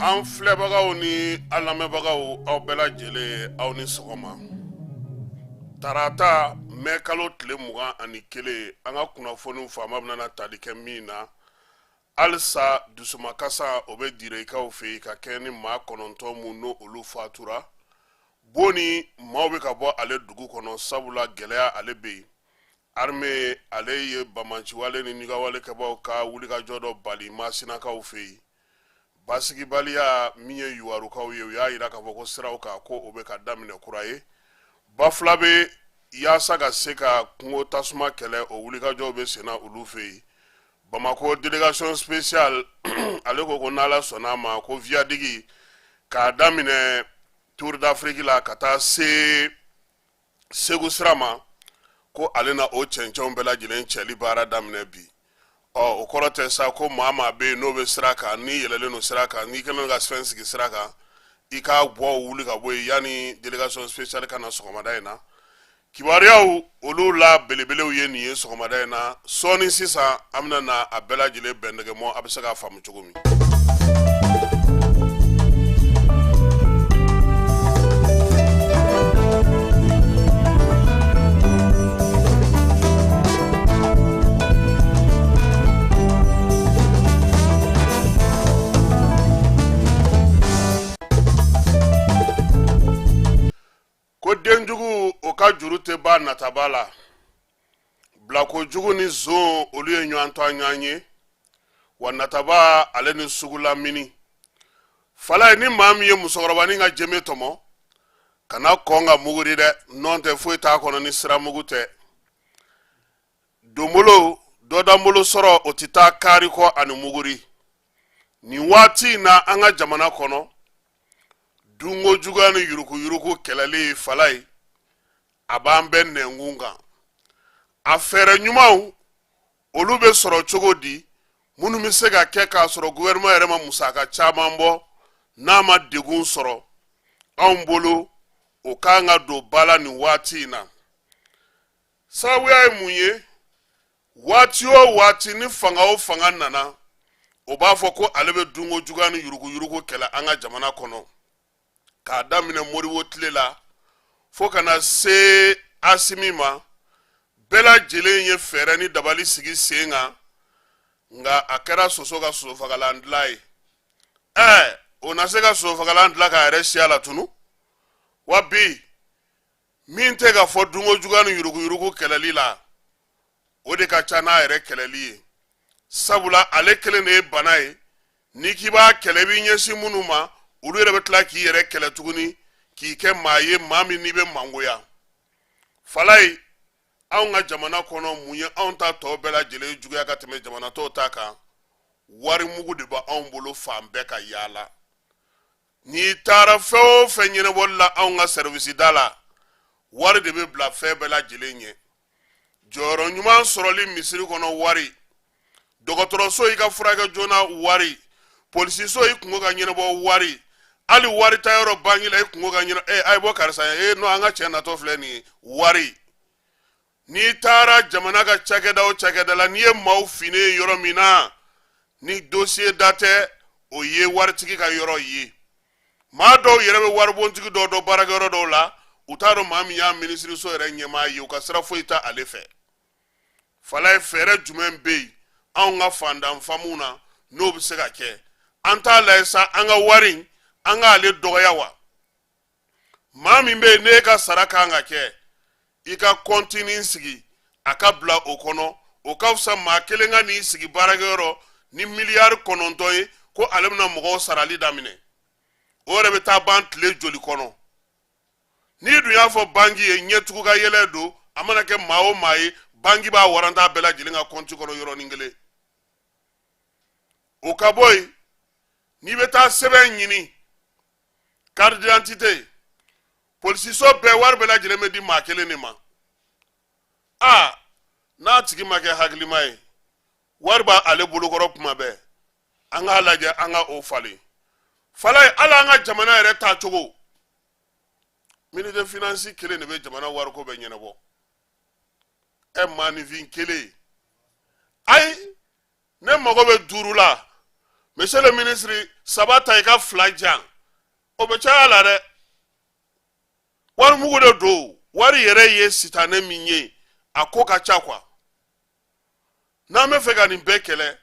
An filɛbagaw ni an lamɛnbagaw, aw bɛɛ lajɛlen, aw ni sɔgɔma. Tarata, mɛ kalo tile 21, an ka kunnafoniw faama bɛna tali kɛ min na halisa, dusumakasa o bɛ Direkaw fɛ yen ka kɛ ni maa 9 mun n'o olu fatura. Boni, maaw bɛ ka bɔ ale dugu kɔnɔ, sabula gɛlɛya ale bɛ yen. Armée ale ye bamanciwale ni nigawalekɛbaw ka wulikajɔ dɔ bali Masinakaw fɛ yen. Basigibaliya min ye Yuwarukaw ye, u y'a yira k'a fɔ ko siraw kan ko o bɛ ka daminɛ kura ye. Bafulabe, yaasa ka se ka kungo tasuma kɛlɛ, o wulikajɔw bɛ senna olu fɛ yen. Bamakɔ délégation spéciale ale ko ko n'Ala sɔnna a ma, ko viaduc k'a daminɛ Tour d'Afrique la ka taa se Segu sira ma, ko ale na o cɛncɛnw bɛɛ lajɛlen cɛli baara daminɛ bi. Ɔ, o kɔrɔ tɛ sa ko maa maa bɛ yen n'o bɛ sira kan, n'i yɛlɛlen don sira kan, n'i kɛlen don ka fɛn sigi sira kan, i k'a bɔ, wuli ka bɔ yen yanni délégation spéciale ka na sɔgɔmada in na. Kibaruyaw olu la belebelew ye nin ye sɔgɔmada in na. Sɔɔni sisan, an bɛna na a bɛɛ lajɛlen bɛndɛgɛmɔ, a bɛ se k'a faamu cogo min. Ko denjugu o ka juru tɛ ban nataba la. Bilako jugu ni zon, olu ye ɲɔgɔn to ɲɔgɔn ye wa. Nataba ale ni sugula mini fala ye. Ni maa min ye musokɔrɔbanin ka jeme tɔmɔ, kana kɔn ka muguri dɛ, nɔn tɛ foyi t'a kɔnɔ ni siramugu tɛ. Donbolo dɔdanbolo sɔrɔ, o tɛ taa kaari kɔ ani muguri. Nin waati in na, an ka jamana kɔnɔ, dunko juguya ni yurukuyuruku kɛlɛli fala ye, a b'an bɛɛ nɛnkun kan. A fɛɛrɛ ɲumanw olu bɛ sɔrɔ cogo di, minnu bɛ se ka kɛ k'a sɔrɔ gouvernement yɛrɛ ma musaka caman bɔ, n'a ma degun sɔrɔ anw bolo, o kan ka don ba la nin waati in na. Sababuya ye mun ye? Waati o waati ni fanga o fanga nana, o b'a fɔ ko ale bɛ dunko juguya ni yuruguyurugu kɛlɛ an ka jamana kɔnɔ, k'a daminɛ Modibo tile la fo ka na se Asimi ma. Bɛɛ lajɛlen ye fɛɛrɛ ni dabali sigi sen kan, nka a kɛra soso ka sosofagalan dilan ye. Ɛɛ, o na se ka sosofagalan dilan k'a yɛrɛ siya latunu wa? Bi min tɛ ka fɔ dunko juguya ni yuruguyurugu kɛlɛli la, o de ka ca n'a yɛrɛ kɛlɛli ye, sabula ale kelen de ye bana ye. N'i k'i b'a kɛlɛ, i b'i ɲɛsin minnu ma, olu yɛrɛ bɛ tila k'i yɛrɛ kɛlɛ tuguni, k'i kɛ maa ye, maa min n'i bɛ mangoya. Falaye, anw ka jamana kɔnɔ, mun ye anw ta tɔ bɛɛ lajɛlen juguya ka tɛmɛ jamana tɔw ta kan? Warimugu de bɛ anw bolo fan bɛɛ ka yaala. N'i taara fɛn o fɛn ɲɛnabɔli la anw ka sɛriwisi da la, wari de bɛ bila fɛn bɛɛ lajɛlen ɲɛ. Jɔyɔrɔ ɲuman sɔrɔli misiri kɔnɔ, wari. Dɔgɔtɔrɔso, i ka furakɛ joona, wari. Polisiso, i kunko ka ɲɛnabɔ, wari. Hali wari ta yɔrɔ banki la, i kunko ka ɲɛnabɔ, a ye bɔ karisa ye, n'o an ka cɛ natɔ filɛ nin ye, wari. N'i taara jamana ka cakɛda o cakɛda la, n'i ye maaw finnen ye yɔrɔ min na, ni dosiye da tɛ, o ye waritigi ka yɔrɔ ye. Maa dɔw yɛrɛ bɛ waribontigi dɔw dɔn baarakɛyɔrɔ dɔw la, u t'a dɔn maa min y'a minisiriso yɛrɛ ɲɛmaa ye, u ka sira foyi t'a ale fɛ. Falaye, fɛɛrɛ jumɛn bɛ yen anw ka fantan faamu na n'o bɛ se ka kɛ? An t'a lajɛ sa, an ka wari, an k'ale dɔgɔya wa? Maa min bɛ yen n'e ka sara kan ka kɛ, i ka kɔntinin sigi, a ka bila o kɔnɔ, o ka fisa maa kelen ka n'i sigi baarakɛyɔrɔ ni miliyari 9 ye ko ale bɛna mɔgɔw sarali daminɛ. O yɛrɛ bɛ taa ban tile joli kɔnɔ? N'i dun y'a fɔ banki ye, ɲɛtugu ka yɛlɛ don, a mana kɛ maa o maa ye, banki b'a waranta bɛɛ lajɛlen ka kɔnti kɔnɔ yɔrɔnin kelen. O ka bɔ yen, n'i bɛ taa sɛbɛn ɲini, carte d'identité, polisiso bɛɛ, wari bɛɛ lajɛlen bɛ di maa kelen de ma. Aa, n'a tigi ma kɛ hakilima ye, wari b'a ale bolokɔrɔ kuma bɛɛ. An k'a lajɛ, an ka o falen. Falaye, hali an ka jamana yɛrɛ taacogo, ministre de finance kelen de bɛ jamana wariko bɛɛ ɲɛnabɔ. Ɛ, maaninfin kelen, ayi, ne mago bɛ duuru la. Monsieur le ministre, saba ta i ka fila jan, o bɛ caya la dɛ. Wari mugu de don. Wari yɛrɛ ye sitanɛ min ye, a ko ka ca quoi. N'an bɛ fɛ ka nin bɛɛ kɛlɛ,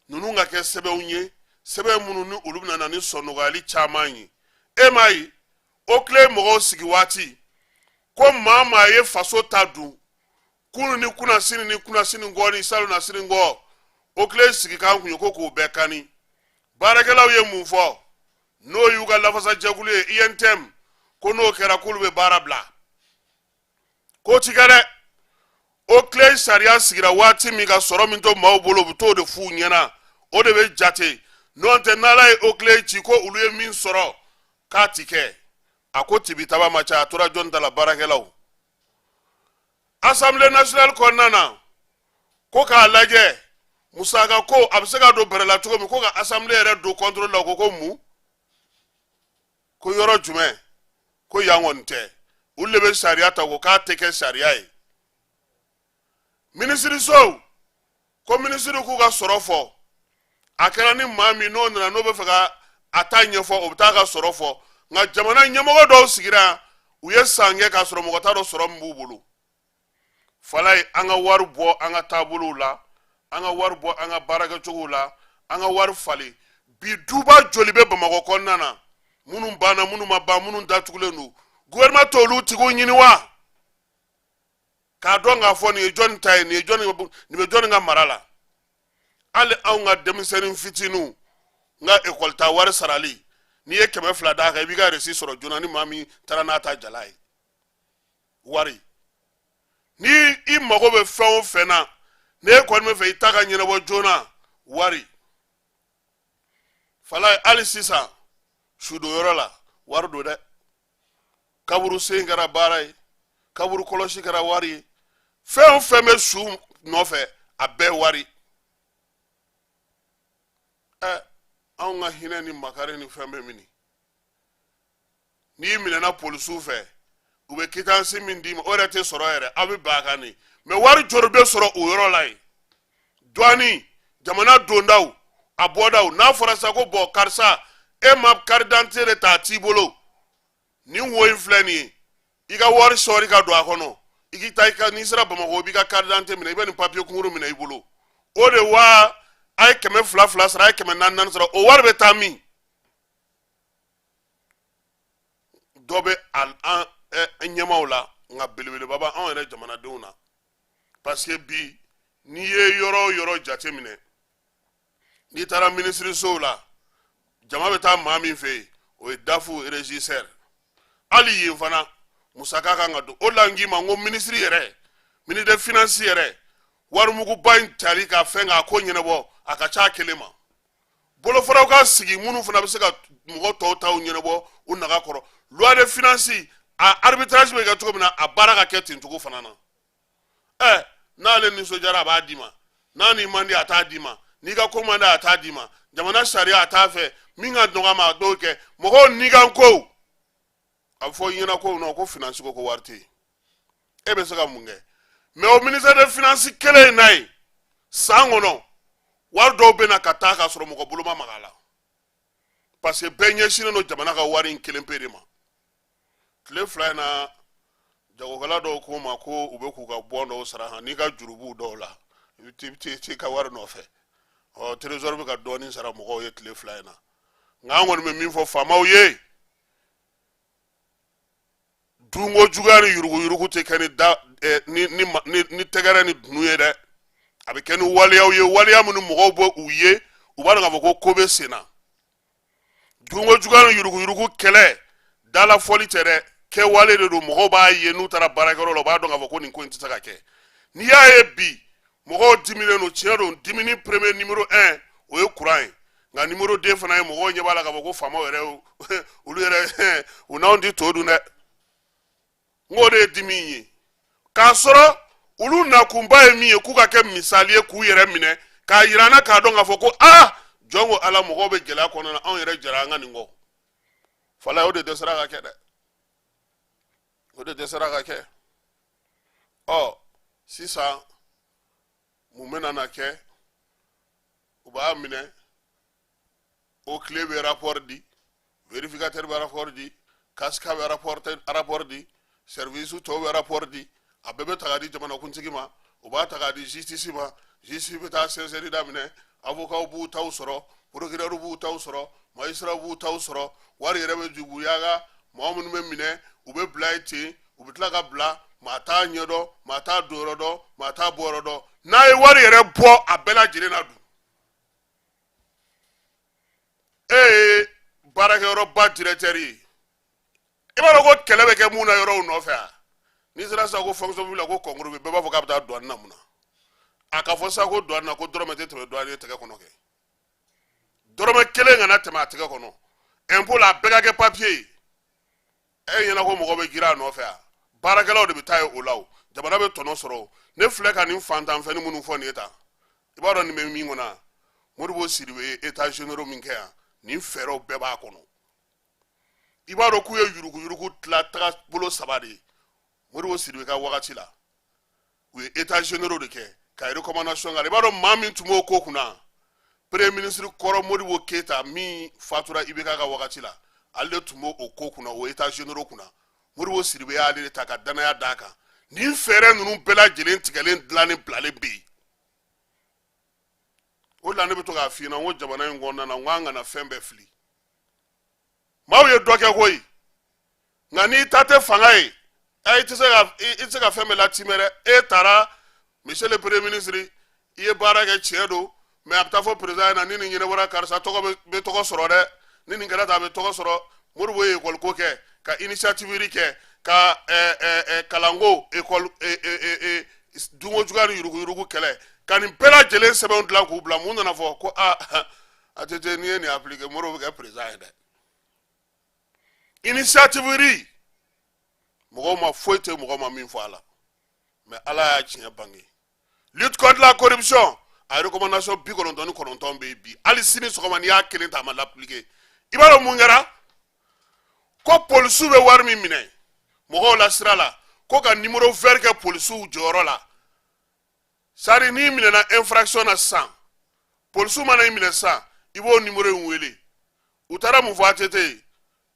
ninnu ka kɛ sɛbɛnw ye, sɛbɛn minnu ni olu bɛna na ni sɔnnɔgɔyali caman ye. E m'a ye, OCLEI mɔgɔw sigi waati ko maa maa ye faso ta dun kunu ni kunasini ni kunasini kɔ ni salonnasini kɔ, OCLEI sigikan kun ye ko k'o bɛɛ kani. Baarakɛlaw ye mun fɔ? N'o y'u ka lafasajɛkulu ye, UNTM, ko n'o kɛra k'olu bɛ baara bila. K'o ti kɛ dɛ. OCLEI sariya sigira waati min ka sɔrɔ min to maaw bolo, u bɛ t'o de f'u ɲɛna, o de bɛ jate. N'o tɛ, n'ala ye OCLEI ci ko olu ye min sɔrɔ k'a ti kɛ, a ko tibitaba ma ca. A tora jɔn ta la? Baarakɛlaw. Assemblée nationale kɔnɔna na, ko k'a lajɛ musaka ko a bɛ se ka don bɛrɛ la cogo min, ko ka assemblée yɛrɛ don contrôle la. Ko mun? Ko yɔrɔ jumɛn? Ko yan kɔni tɛ. Olu de bɛ sariya ta ko k'a tɛ kɛ sariya ye. Minisirisow ko minisiri k'u ka sɔrɔ fɔ. A kɛra ni maa min n'o nana, n'o bɛ fɛ ka a ta ɲɛfɔ, o bɛ taa ka sɔrɔ fɔ. Nka jamana ɲɛmɔgɔ dɔw sigira, u ye san kɛ k'a sɔrɔ mɔgɔ t'a dɔn sɔrɔ min b'u bolo. Falaye, an ka wari bɔ an ka taabolow la, an ka wari bɔ an ka baarakɛcogow la, an ka wari falen. Bi duba joli bɛ Bamakɔ kɔnɔna na, minnu banna, minnu ma ban, minnu datugulen don? Gouvernement t'olu tigiw ɲini wa, k'a dɔn k'a fɔ nin ye jɔnni ta ye, nin ye jɔnni, nin bɛ jɔnni ka mara la? Hali anw ka denmisɛnnin fitininw n ka ekɔli ta wari sarali, n'i ye 200 d'a kan, i b'i ka reçu sɔrɔ joona ni maa min taara n'a ta jala ye. Wari, ni i mago bɛ fɛn o fɛn na, n'e kɔni bɛ fɛ i ta ka ɲɛnabɔ joona, wari. Falaye, hali sisan sudonyɔrɔ la, wari don dɛ. Kaburu sen kɛra baara ye, kaburu kɔlɔsi kɛra wari ye, fɛn o fɛn bɛ su nɔfɛ, a bɛɛ wari. Ɛ, anw ka hinɛ ni makari ni fɛn bɛ mini? N'i minɛna polisiw fɛ, u bɛ quittance min d'i ma, o yɛrɛ tɛ sɔrɔ yɛrɛ. Aw bɛ bɛn a kan de, mais wari joli bɛ sɔrɔ o yɔrɔ la yen? Douane, jamana dondaw, a bɔdaw, n'a fɔra sisan ko bɔn, karisa, e ma carte d'identité de ta, a t'i bolo, nin wo in filɛ nin ye, i ka wari sɔɔri ka don a kɔnɔ, i k'i taa i ka, n'i sera Bamakɔ, i b'i ka carte d'identité minɛ, i bɛ nin papier kunkuru minɛ i bolo. O de wa a ye kɛmɛ fila fila sara, a ye kɛmɛ naani naani sara, o wari bɛ taa min? Dɔ bɛ an ɲɛmaaw la, nka belebeleba b'anw yɛrɛ jamanadenw na, parce que bi n'i ye yɔrɔ o yɔrɔ jateminɛ, n'i taara minisirisow la, jama bɛ taa maa min fɛ yen, o ye DAF, régisseur. Hali yen fana musaka kan ka don. O la n k'i ma n ko minisiri yɛrɛ, ministre de finance yɛrɛ, warimuguba in cari ka fɛn k'a ko ɲɛnabɔ, a ka ca a kelen ma. Bolofaraw ka sigi minnu fana bɛ se ka mɔgɔ tɔw taw ɲɛnabɔ u naga kɔrɔ. Loi de finance, a arbitrage bɛ kɛ cogo min na, a baara ka kɛ ten cogo fana na. Ɛ, n'ale nisɔndiyara, a b'a d'i ma, n'a n'i man di, a t'a d'i ma, n'i ka ko man di, a t'a d'i ma. Jamana sariya, a t'a fɛ min ka nɔgɔ a ma, a t'o kɛ. Mɔgɔw nikan kow, a bɛ fɔ i ɲɛna ko non, ko finance ko wari tɛ yen. E bɛ se ka mun kɛ? Mais o ministère de finance kelen in na yen, san kɔnɔ wari dɔw bɛ na ka taa k'a sɔrɔ mɔgɔ bolo ma maga a la, parce que bɛɛ ɲɛsinnen don jamana ka wari in kelen pe de ma. Tile 2 in na, jagokɛla dɔw ko ma ko u bɛ k'u ka bɔn dɔw sara han, n'i ka juru b'u dɔw la, i bɛ t'i ka wari nɔfɛ. Ɔ, trésor bɛ ka dɔɔnin sara mɔgɔw ye tile 2 in na. Nka an kɔni bɛ min fɔ faamaw ye, dunko juguya ni yuruguyurugu tɛ kɛ ni da ni ni ni ni tɛgɛrɛ ni dunu ye dɛ. A bɛ kɛ ni waleyaw ye, waleya minnu mɔgɔw bɛ u ye, u b'a dɔn k'a fɔ ko ko bɛ sen na. Dunko juguya ni yuruguyurugu kɛlɛ, dalafɔli tɛ dɛ, kɛwale de don. Mɔgɔw b'a ye n'u taara baarakɛyɔrɔ la, u b'a dɔn k'a fɔ ko nin ko in tɛ se ka kɛ. N'i y'a ye bi mɔgɔw diminen don, tiɲɛ don, dimini premier numéro 1, o ye courant ye. Nka numéro 2 fana ye, mɔgɔw ɲɛ b'a la k'a fɔ ko faamaw yɛrɛ, olu yɛrɛ, u n'anw tɛ to dun dɛ. N k'o de ye dimi ye, k'a sɔrɔ olu nakunba ye min ye, k'u ka kɛ misali ye, k'u yɛrɛ minɛ k'a yira an na, k'a dɔn k'a fɔ ko aa, jɔn ko Ala, mɔgɔw bɛ gɛlɛya kɔnɔna na, anw yɛrɛ jɛra an ka nin kɔ. Fala, o de dɛsɛra ka kɛ dɛ, o de dɛsɛra ka kɛ. Ɔ, sisan mun bɛna na kɛ? U b'a minɛ. OCLEI bɛ rapport di, vérificateur bɛ rapport di, CASCA bɛ rapport di, service tɔw bɛ rapport di. A bɛɛ bɛ ta k'a di jamanakuntigi ma, u b'a ta k'a di justice ma, justice bɛ taa sɛnsɛnni daminɛ, avocat b'u taw sɔrɔ, procureur b'u taw sɔrɔ, magistrat b'u taw sɔrɔ, wari yɛrɛ bɛ juguyaga, mɔgɔ minnu bɛ minɛ, u bɛ bila yen ten, u bɛ tila ka bila, maa t'a ɲɛdɔn, maa t'a donyɔrɔ dɔn, maa t'a bɔyɔrɔ dɔn. N'a ye wari yɛrɛ bɔ a bɛɛ lajɛlen na dun, e ye baarakɛyɔrɔba directeur ye, i b'a dɔn ko kɛlɛ bɛ kɛ mun na yɔrɔw nɔfɛ a? N'i sera sisan ko fonction publique la, ko concours bɛ, bɛɛ b'a fɔ k'a bɛ taa douane na. Mun na a ka fɔ sisan ko douane na, ko dɔrɔmɛ tɛ tɛmɛ douane tɛgɛ kɔnɔ kɛ, dɔrɔmɛ kelen kana tɛmɛ a tɛgɛ kɔnɔ, impôt la, a bɛɛ ka kɛ papier ye. E ɲɛna ko mɔgɔ bɛ girin a nɔfɛ a? Baarakɛlaw de bɛ taa ye o la, o jamana bɛ tɔnɔ sɔrɔ. O ne filɛ ka nin fantanfɛnni minnu fɔ nin ye tan, i b'a dɔn nin bɛ min kɔnɔ? Modibo Sidibe ye états généraux min kɛ yan, nin fɛɛrɛw bɛɛ b'a kɔnɔ. I b'a dɔn k'u ye yuruguyurugu tila taga bolo saba de ye. Modibo Sidibe ka wagati la, u ye états généraux de kɛ ka recommandation k'a la. I b'a dɔn maa min tun b'o ko kunna? Premier ministre kɔrɔ Modibo Keyita min fatura IBK ka wagati la, ale de tun b'o ko kunna, o états généraux kunna. Modibo Sidibe y'ale de ta ka danaya d'a kan. Nin fɛɛrɛ ninnu bɛɛ lajɛlen tigɛlen, dilannen, bilalen bɛ yen. O de la ne bɛ to k'a f'i ɲɛna n ko jamana in kɔnɔna na, n ko an kana fɛn bɛɛ fili. Maaw ye dɔ kɛ koyi, nka n'i ta tɛ fanga ye, i tɛ se ka fɛn bɛɛ latimɛ dɛ. E taara, monsieur le premier ministre, i ye baara kɛ, tiɲɛ don, mais a bɛ taa fɔ président ɲɛna ni nin ɲɛnabɔra, karisa tɔgɔ bɛ tɔgɔ sɔrɔ dɛ, ni nin kɛra tan, a bɛ tɔgɔ sɔrɔ. Modibo ye école ko kɛ, ka initiative kɛ, ka kalanko, école, dunko juguya ni yuruguyurugu kɛlɛ, ka nin bɛɛ lajɛlen sɛbɛnw dilan k'u bila. Mun nana fɔ ko aa, ATT, n'i ye nin appliquer, Modibo bɛ kɛ président ye dɛ. Initiative mɔgɔw ma foyi tɛ mɔgɔ ma min fɔ a la, mais Ala y'a tiɲɛ bange. Lutte contre la corruption, a recommandation 99 bɛ yen bi. Hali sini sɔgɔma, n'i y'a kelen ta, a ma l'appliquer. I b'a dɔn mun kɛra? Ko polisiw bɛ wari min minɛ mɔgɔw la sira la, ko ka numéro vert kɛ polisiw jɔyɔrɔ la. Sari n'i minɛna infraction na sisan, polisiw mana i minɛ sisan, i b'o numéro in wele. U taara mun fɔ ATT ye?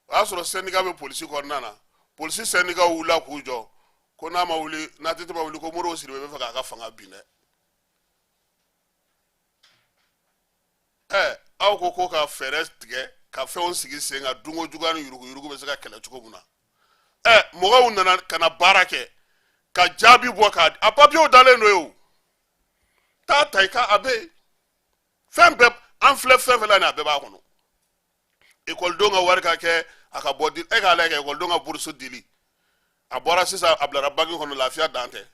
O y'a sɔrɔ syndicat bɛ polisi kɔnɔna na. Polisi syndicat wulila k'u jɔ ko n'a ma wuli, n'ATT ma wuli, ko Modibo Sidibe bɛ fɛ k'a ka fanga bin dɛ. Ɛ, aw ko ko ka fɛɛrɛ tigɛ ka fɛnw sigi sen kan, dunko juguya ni yuruguyurugu bɛ se ka kɛlɛ cogo min na. Ɛ, mɔgɔw nana ka na baara kɛ ka jaabi bɔ k'a a papiyew dalen don ye. O taa ta i ka a bɛ yen, fɛn bɛɛ an filɛ, fɛn fɛn la nin, a bɛɛ b'a kɔnɔ. Ekɔlidenw ka wari ka kɛ a ka bɔ di, e k'a lajɛ, ekɔlidenw ka bourse dili, a bɔra sisan, a bilara banki kɔnɔ, lafiya dan tɛ.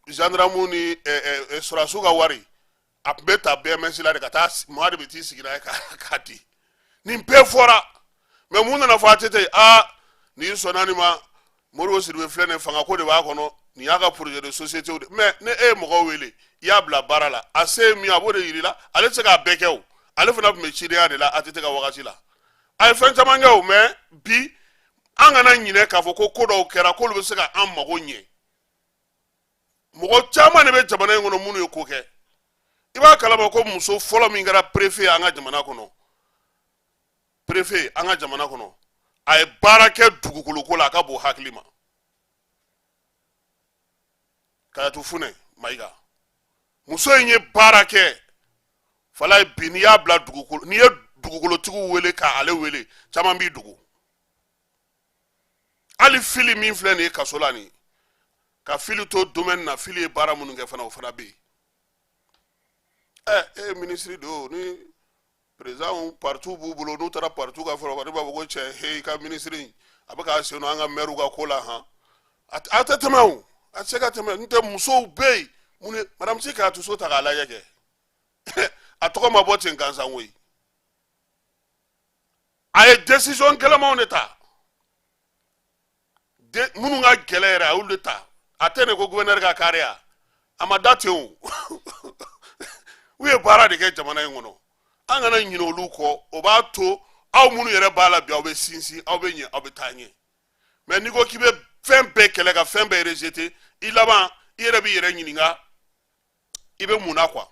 Gendarme ni sɔrɔdasiw ka wari, a tun bɛ ta BMS la de ka taa, maa de bɛ t'i sigi n'a ye k'a di. Nin bɛɛ fɔra, mais mun nana fɔ ATT? Aa, n'i sɔnna nin ma, Modibo Sidibe filɛ nin, fanga ko de b'a kɔnɔ, nin y'a ka projet de société de. Mais ni e ye mɔgɔw wele, i y'a bila baara la, a se ye min ye, a b'o de yir'i la. Ale tɛ se k'a bɛɛ kɛ o, ale fana tun bɛ cidenya de la ATT ka wagati la. A ye fɛn caman kɛ o, mais bi an kana ɲinɛ k'a fɔ ko ko dɔw kɛra k'olu bɛ se ka an mago ɲɛ. Mɔgɔ caman de bɛ jamana in kɔnɔ minnu ye ko kɛ. I b'a kalama ko muso fɔlɔ min kɛra préfet ye an ka jamana kɔnɔ, préfet an ka jamana kɔnɔ, a ye baara kɛ dugukolo ko la, a ka bon hakili ma, Kayatu Funɛ Mayiga. Muso in ye baara kɛ fala. Bi n'i y'a bila dugukolo, n'i ye dugukolotigiw wele k'ale wele, caman b'i dogo. Hali Fili min filɛ nin ye kaso la nin, ka Fili to domaine na, Fili ye baara minnu kɛ fana, o fana bɛ yen. Ɛ, e ye minisiri de ye o, ni président parti b'u bolo, n'u taara parti ka fɔlɔ, ne b'a fɔ ko cɛ he, i ka minisiri a bɛ k'a sen don an ka maire ka ko la han. A tɛ tɛmɛ o, a tɛ se ka tɛmɛ. N tɛ, musow bɛ yen mun ye? Madame Si Kayatu So ta k'a lajɛ kɛ, a tɔgɔ ma bɔ ten gansan koyi. A ye décision gɛlɛmanw de ta, minnu ka gɛlɛ yɛrɛ, a y'olu de ta. A tɛ ne ko gouverneur ka kariya, a ma da ten o. U ye baara de kɛ jamana in kɔnɔ, an kana ɲinɛ olu kɔ. O b'a to aw minnu yɛrɛ b'a la bi, aw bɛ sinsin, aw bɛ ɲɛ, aw bɛ taa ɲɛ. Mais n'i ko k'i bɛ fɛn bɛɛ kɛlɛ, ka fɛn bɛɛ rejeter, i laban i yɛrɛ b'i yɛrɛ ɲininka i bɛ mun na quoi.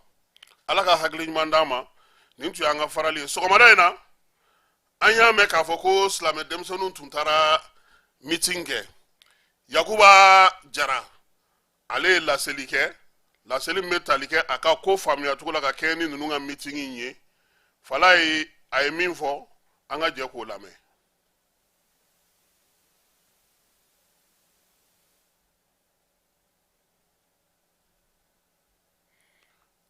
Ala ka hakili ɲuman d'an ma. Nin tun y'an ka farali ye sɔgɔmada in na. An y'a mɛn k'a fɔ ko silamɛ denmisɛnninw tun taara mitin kɛ. Yakuba Jara, ale ye laseli kɛ, laseli min bɛ tali kɛ a ka ko faamuya cogo la ka kɛɲɛ ni ninnu ka mitin in ye. Falaye, a ye min fɔ, an ka jɛ k'o lamɛn.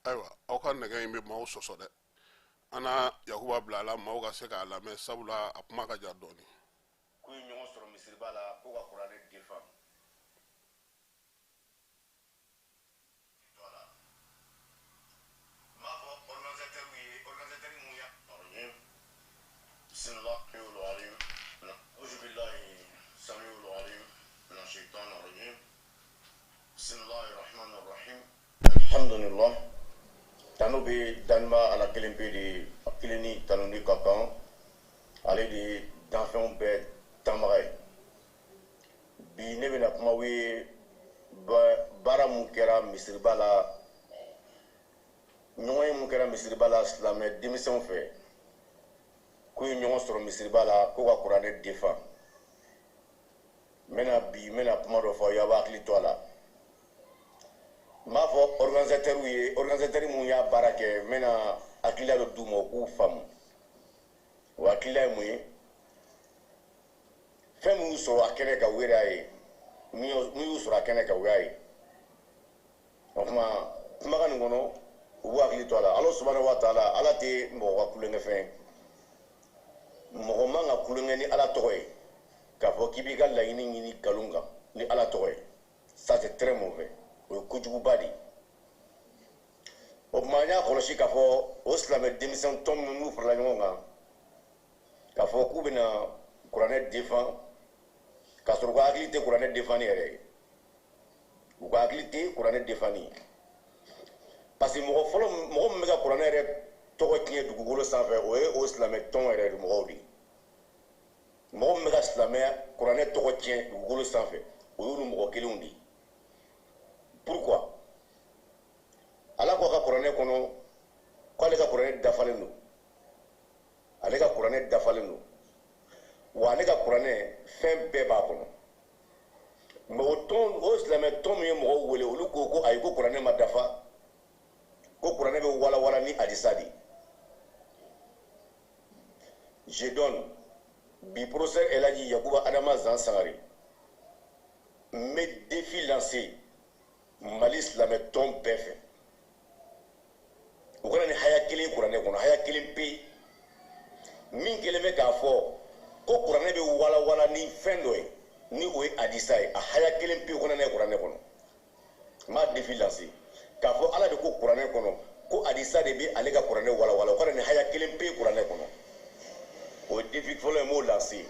Ayiwa, aw ka nɛgɛ in bɛ maaw sɔsɔ dɛ. An na Yakuba bila a la, maaw ka se k'a lamɛn, sabula a kuma ka jan dɔɔnin. K'u ye ɲɔgɔn sɔrɔ misiriba la ko ka kuranɛ defan. N b'a fɔ organisateur ye, organisateur mun ya bismillahirrahmanirrahim auzubillahi samiul alim mina shaitanir rajim bismillahirrahmanirrahim alhamdulillah. Tanu bɛ danba Ala kelen pe de, a kelen ni tanuni ka kan, ale de ye danfɛnw bɛɛ danbaga ye. Bi ne bɛna kuma aw ye baara mun kɛra misiriba la, ɲɔgɔn ye mun kɛra misiriba la silamɛ denmisɛnw fɛ, k'u ye ɲɔgɔn sɔrɔ misiriba la ko ka kuranɛ defan. N bɛna bi, n bɛna kuma dɔ fɔ aw ye, aw b'a hakili to a la. N b'a fɔ organisateur ye, organisateur mun y'a baara kɛ, n bɛna hakilila dɔ d'u ma u k'u faamu. O hakilila ye mun ye? Fɛn min y'u sɔrɔ a kɛnɛ kan, u yɛrɛ y'a ye. Min y'u sɔrɔ a kɛnɛ kan, u y'a ye. O tuma kumakan nin kɔnɔ, u b'u hakili to a la. Ala subahana wa taala, Ala tɛ mɔgɔ ka tulonkɛfɛn ye. Mɔgɔ man ka tulonkɛ ni Ala tɔgɔ ye, k'a fɔ k'i b'i ka laɲini ɲini nkalon kan ni Ala tɔgɔ ye. Ça c'est très mauvais, o ye kojuguba de ye. O tuma an y'a kɔlɔsi k'a fɔ o silamɛ denmisɛn tɔn minnu n'u farala ɲɔgɔn kan k'a fɔ k'u bɛna kuranɛ defan, k'a sɔrɔ u ka hakili tɛ kuranɛ defanni yɛrɛ ye, u ka hakili tɛ kuranɛ defanni ye. Parce que mɔgɔ fɔlɔ, mɔgɔ min bɛ ka kuranɛ yɛrɛ tɔgɔ tiɲɛ dugukolo sanfɛ, o ye o silamɛ tɔn yɛrɛ mɔgɔw de ye. Mɔgɔ min bɛ ka silamɛya kuranɛ tɔgɔ tiɲɛ dugukolo sanfɛ, o y'olu mɔgɔ kelenw de ye. Pourquoi? Ala ko a ka kuranɛ kɔnɔ k'ale ka kuranɛ dafalen don, ale ka kuranɛ dafalen don, wa ale ka kuranɛ fɛn bɛɛ b'a kɔnɔ. Mais o tɔn, o silamɛ tɔn min ye mɔgɔw wele, olu ko ko ayi, ko kuranɛ ma dafa, ko kuranɛ bɛ walawala ni hadisa de ye. Je donne bi professeur Elhaji Yakuba Adama Zan Sangare, n bɛ défi lancer Mali silamɛ tɔn bɛɛ fɛ, u kana ni haya kelen kuranɛ kɔnɔ, haya kelen pe min kɛlen bɛ k'a fɔ ko kuranɛ bɛ walawala ni fɛn dɔ ye, ni o ye hadisa ye, a haya kelen pe u kana n'a ye kuranɛ kɔnɔ. N b'a défi lancer k'a fɔ Ala de ko kuranɛ kɔnɔ ko hadisa de bɛ ale ka kuranɛ walawala, u kana ni haya kelen pe kuranɛ kɔnɔ. O ye défi fɔlɔ ye, n b'o lancer.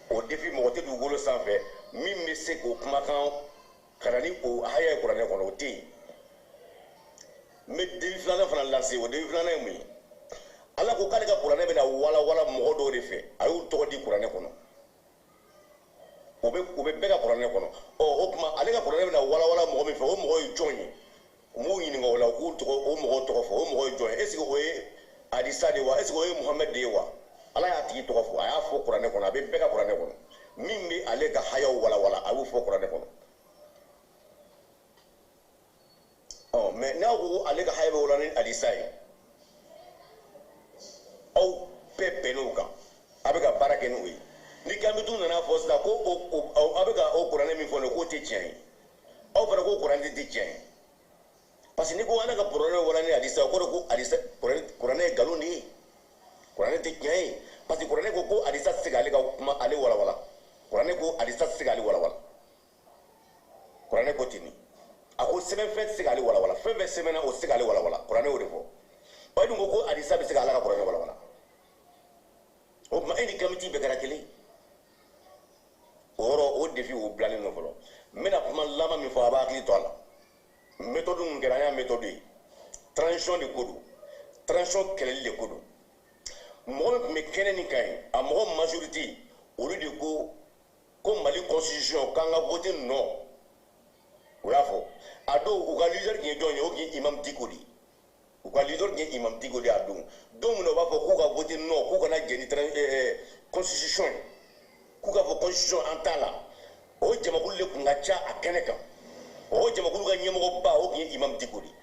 O défi, mɔgɔ tɛ dugukolo sanfɛ min bɛ se k'o kumakan ka na ni o haya ye kuranɛ kɔnɔ, o tɛ yen. N bɛ défi filanan fana lancer. O défi filanan ye mun ye? Ala ko k'ale ka kuranɛ bɛna walawala mɔgɔ dɔw de fɛ, a y'u tɔgɔ di kuranɛ kɔnɔ, o bɛ bɛɛ ka kuranɛ kɔnɔ. Ɔ, o tuma ale ka kuranɛ bɛna walawala mɔgɔ min fɛ, o mɔgɔ ye jɔn ye? U m'u ɲininka o la, u k'u tɔgɔ, o mɔgɔw tɔgɔ fɔ, o mɔgɔ ye jɔn ye? Est ce que o ye hadisa de ye wa? Est ce que o ye Muhamɛd de ye wa? Ala y'a tigi tɔgɔ fɔ, a y'a fɔ kuranɛ kɔnɔ, a bɛ bɛɛ ka kuranɛ kɔnɔ. Min bɛ ale ka hayaw walawala, a y'o fɔ kuranɛ kɔnɔ. Ɔ, mais n'aw ko ko ale ka haya bɛ wala ni hadisa ye, aw bɛɛ bɛnn'o kan, a bɛ ka baara kɛ n'o ye. Ni Kamituw nana fɔ sisan ko o aw bɛ ka o kuranɛ min fɔ nin ye, k'o tɛ tiɲɛ ye, aw fana ko kuranɛ tɛ tiɲɛ ye. Parce que n'i ko ala ka kuranɛ wala ni hadisa, o kɔrɔ ko hadisa, kuranɛ ye nkalon de ye, kuranɛ tɛ tiɲɛ ye. Parce que kuranɛ ko ko hadisa tɛ se k'ale ka kuma ale walawala. Kuranɛ ko hadisa tɛ se k'ale walawala. Kuranɛ ko ten de, a ko sɛbɛnfɛn tɛ se k'ale walawala, fɛn fɛn sɛbɛnna, o tɛ se k'ale walawala. Kuranɛ y'o de fɔ. O dun ko ko hadisa bɛ se k'ala ka kuranɛ walawala. O tuma e ni kamiti bɛɛ kɛra kelen. O yɔrɔ, o défi, o bilalen don fɔlɔ. N bɛna kuma laban min fɔ, a b'a hakili to a la. Méthode mun kɛra, an y'a méthode ye, transition de ko don, transition kɛlɛli de ko don. Mɔgɔ min tun bɛ kɛnɛ nin kan ye, a mɔgɔ majorité, olu de ko ko Mali constitution k'an ka voter non. O y'a fɔ a dɔw, u ka leader tun ye jɔn ye? O tun ye imam Dicko de ye. U ka leader tun ye Imam Diko de y'a don. Don min na u b'a fɔ k'u ka voter non, k'u kana jɛn ni constitution ye, k'u ka fɔ constitution an t'a la, o jamakulu de tun ka ca a kɛnɛ kan. O jamakulu ka ɲɛmɔgɔba, o tun ye Imam Diko de ye.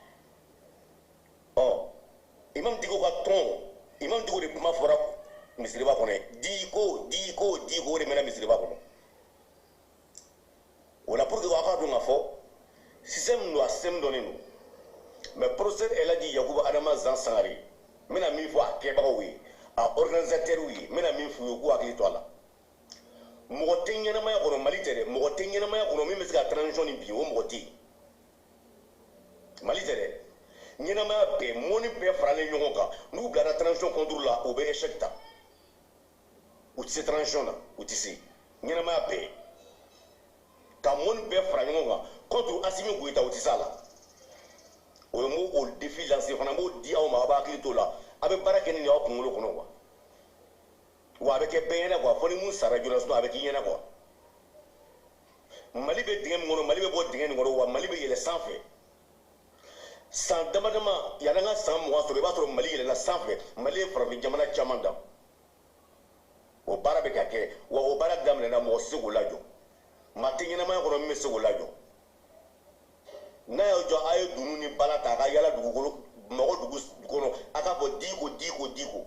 Ɔ, Imam Diko ka tɔn, Imam Diko de kuma fɔra misiriba kɔnɔ ye. Diko, Diko, Diko, o de mɛnna misiriba kɔnɔ. O la, pour que aw k'a dɔn k'a fɔ système min don, a système dɔnnen don. Mais professeur Elhaji Yakuba Adama Zan Sangare, n bɛna min fɔ a kɛbagaw ye, a organisateur ye, n bɛna min f'u ye, k'u hakili to a la. Mɔgɔ tɛ ɲɛnamaya kɔnɔ, Mali tɛ dɛ, mɔgɔ tɛ ɲɛnamaya kɔnɔ min bɛ se ka transition nin bin. O mɔgɔ tɛ yen. Mali tɛ dɛ, ɲɛnamaya bɛɛ, mɔni bɛɛ faralen ɲɔgɔn kan, n'u bilara transition contre la, u bɛ échec ta. U tɛ se transition na, u tɛ se. Ɲɛnamaya bɛɛ ka mɔni bɛɛ fara ɲɔgɔn kan contre Asimi Goyita, u tɛ se a la. O ye, n b'o o défi lancer fana, n b'o di aw ma. A b'a hakili t'o la, a bɛ baara kɛ ni nin aw kunkolo kɔnɔ quoi. Wa a bɛ kɛ bɛɛ ɲɛna quoi, fo ni mun sara joona, sinon a bɛ k'i ɲɛna quoi. Mali bɛ dingɛ min kɔnɔ, Mali bɛ bɔ dingɛ nin kɔnɔ, wa Mali bɛ yɛlɛ sanfɛ. San dama dama yanni an ka san 20 sɔrɔ, i b'a sɔrɔ Mali yɛlɛla sanfɛ. Mali ye farafin jamana caman dan. O baara bɛ ka kɛ, wa o baara daminɛna, mɔgɔ tɛ se k'o lajɔ. Maa tɛ ɲɛnamaya kɔnɔ min bɛ se k'o lajɔ. N'a y'aw jɔ, a ye dunun ni bala ta, a ka yala dugukolo Bamakɔ dugu kɔnɔ, a k'a fɔ Diko, Diko, Diko.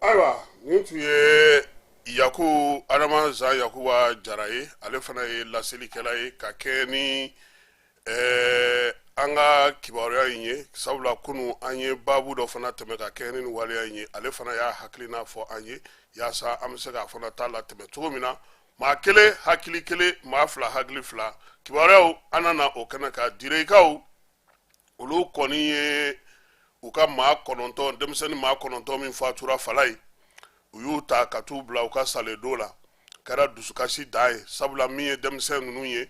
Ayiwa, nin tun ye Yaku Adama Zan Yakuba Jara ye. Ale fana ye laselikɛla ye ka kɛ ni an ka kibaruya in ye, sabula kunu an ye baabu dɔ fana tɛmɛ ka kɛ ni nin waleya in ye. Ale fana y'a hakilina fɔ an ye yaasa an bɛ se k'a fana ta latɛmɛ cogo min na. Maa kelen hakili kelen, maa fila hakili fila. Kibaruyaw, an nana o kɛnɛ kan. Direkaw, olu kɔni ye u ka maa 9, denmisɛnnin maa 9 min fatura Falayi, u y'u ta ka t'u bila u ka saledon la. Kɛra dusukasi dan ye, sabula min ye denmisɛn ninnu ye,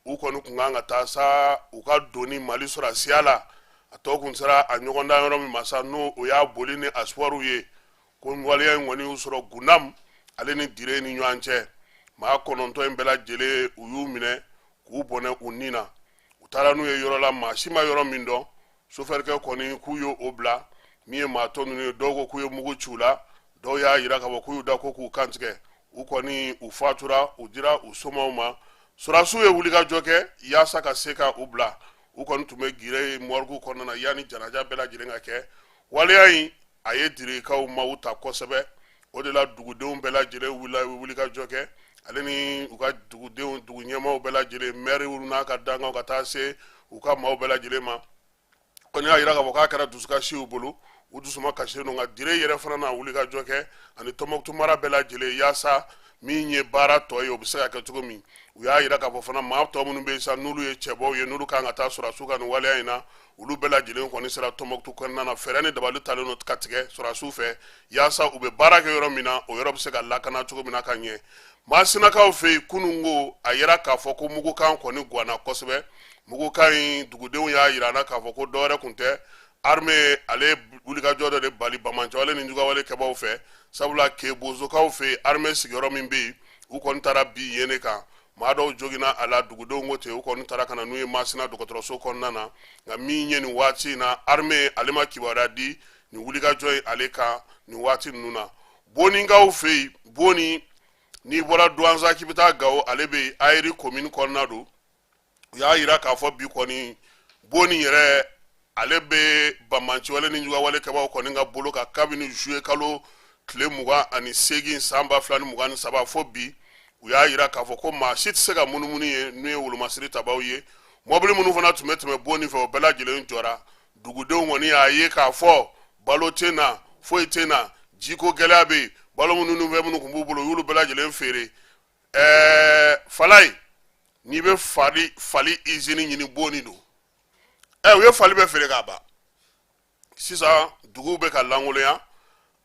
u kɔni kun kan ka taa sa u ka doni Mali sɔrɔdasiya la. A tɔ kun sera a ɲɔgɔndan yɔrɔ min ma sa, n'o o y'a boli ni espoirw ye, ko waleya in kɔni y'u sɔrɔ Gundam ale ni Dire ni ɲɔgɔn cɛ. Maa 9 in bɛɛ lajɛlen, u y'u minɛ k'u bɔnɛ u ni na. U taara n'u ye yɔrɔ la, maa si ma yɔrɔ min dɔn. Sofɛrikɛ kɔni, k'u ye o bila. Min ye maa tɔ ninnu ye, dɔw ko k'u ye mugu ci u la, dɔw y'a yira k'a fɔ k'u y'u da ko k'u kantigɛ. U kɔni, u fatura, u dira u somaw ma. Sɔrɔdasiw ye wulikajɔ kɛ yaasa ka se ka u bila. U kɔni tun bɛ Gire morgue kɔnɔna na yanni janaja bɛɛ lajɛlen ka kɛ. Waleya in, a ye Direkaw maaw ta kosɛbɛ. O de la, dugudenw bɛɛ lajɛlen wulila, wulikajɔ kɛ, ale ni u ka dugudenw, dugu ɲɛmaaw bɛɛ lajɛlen, mɛriw n'a ka dankanw, ka taa se u ka maaw bɛɛ lajɛlen ma. Kɔni y'a yira k'a fɔ k'a kɛra dusukasi y'u bolo, u dusuma kasilen don. Nka Dire yɛrɛ fana na wulikajɔ kɛ ani Tɔnbɔkutu mara bɛɛ lajɛlen, yaasa min ye baara tɔ ye, o bɛ se ka kɛ cogo min. U y'a yira k'a fɔ fana, maa tɔ minnu bɛ yen sa, n'olu ye cɛbɔw ye, n'olu kan ka taa sɔrɔdasiw ka nin waleya in na, olu bɛɛ lajɛlen kɔni sera Tɔnbɔkutu kɔnɔna na. Fɛɛrɛ ni dabali talen don ka tigɛ sɔrɔdasiw fɛ, yaasa u bɛ baara kɛ yɔrɔ min na, o yɔrɔ bɛ se ka lakana cogo min na ka ɲɛ. Masinakaw fɛ yen, kunun ko a yira k'a fɔ ko mugukan kɔni ganna kosɛbɛ. Mugukan in, dugudenw y'a yira an na k'a fɔ ko dɔwɛrɛ kun tɛ, armée ale wulikajɔ dɔ de bali banbaanciwale ni jugawale kɛbaw fɛ, sabula Kebozokaw fɛ yen, armée sigiyɔrɔ min bɛ yen, u kɔni taara bin yen de kan. Maa dɔw joginna a la, dugudenw ko ten. U kɔni taara ka na n'u ye Masina dɔgɔtɔrɔso kɔnɔna na. Nka min ye nin waati in na, armée ale ma kibaruya di nin wulikajɔ in ale kan nin waati ninnu na. Boninkaw fɛ yen, Boni, n'i bɔra Duwanza k'i bɛ taa Gawo, ale bɛ yen, Ayeri commune kɔnɔna don. U y'a yira k'a fɔ bi kɔni, Boni yɛrɛ, ale bɛ banbaanciwale ni jugawale kɛbaw kɔni ka bolo kan kabini juillet kalo tile 28 san 2023 fo bi. U y'a yira k'a fɔ ko maa si tɛ se ka munumunu ye n'u ye wolomasiri tabaw ye. Mɔbili minnu fana tun bɛ tɛmɛ Boni fɛ, o bɛɛ lajɛlen jɔra. Dugudenw kɔni y'a ye k'a fɔ balo tɛ na, foyi tɛ na, jiko gɛlɛya bɛ yen. Balo minnu ni fɛn minnu tun b'u bolo, u y'olu bɛɛ lajɛlen feere. Falayi, n'i bɛ fali izini ɲini, Boni don. U ye fali bɛɛ feere k'a ban. Sisan duguw bɛ ka lankolonya.